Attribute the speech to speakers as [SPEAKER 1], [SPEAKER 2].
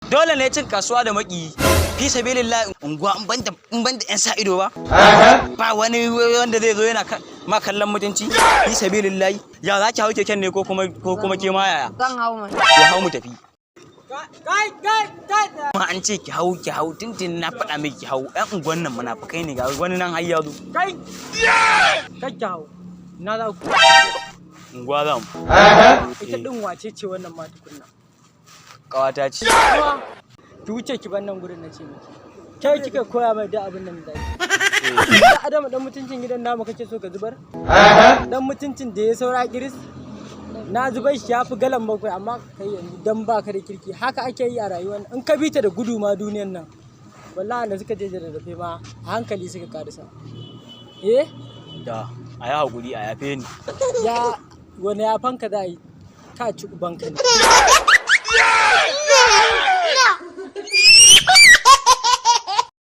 [SPEAKER 1] Dole ne cin kasuwa da maƙiyi. Fi sabilillah, unguwa in banda yan sa ido ba. Ba wani wanda zai zo yana ma kallon mutunci. Fi sabilillah. Ya za ki hau keken ne ko kuma ke ma yaya?
[SPEAKER 2] Zan hau mai.
[SPEAKER 1] Ki hau mu tafi.
[SPEAKER 3] Kai, kai, kai!
[SPEAKER 1] Ma an ce ki hau, ki hau, tintin na faɗa miki ki hau. Ƴan unguwan nan munafukai ne, ga wani nan har ya zo.
[SPEAKER 3] Kai! Kai, ki hau. Na za ku.
[SPEAKER 1] Unguwa za mu.
[SPEAKER 3] Ita din wace ce wannan ma tukunna?
[SPEAKER 1] Ƙawata ce.
[SPEAKER 3] Kuma ki wuce ki bar nan gurin, na ce miki. Kai kika koya mai da abin nan da ake. Da Adamu, dan mutuncin gidan namu kake so ka zubar? Dan mutuncin da ya saura kiris? Na zubar shi ya fi galan 7, amma kai yanzu dan baka da kirki, haka ake yi a rayuwar in ka bi ta da gudu ma duniyan nan. Wallahi da suka je da rarrafe ma a hankali suka karisa. Eh?
[SPEAKER 1] Da a yi haƙuri, a yafe ni.
[SPEAKER 3] Ya wani ya fanka za a yi, ka ci ubanka ne.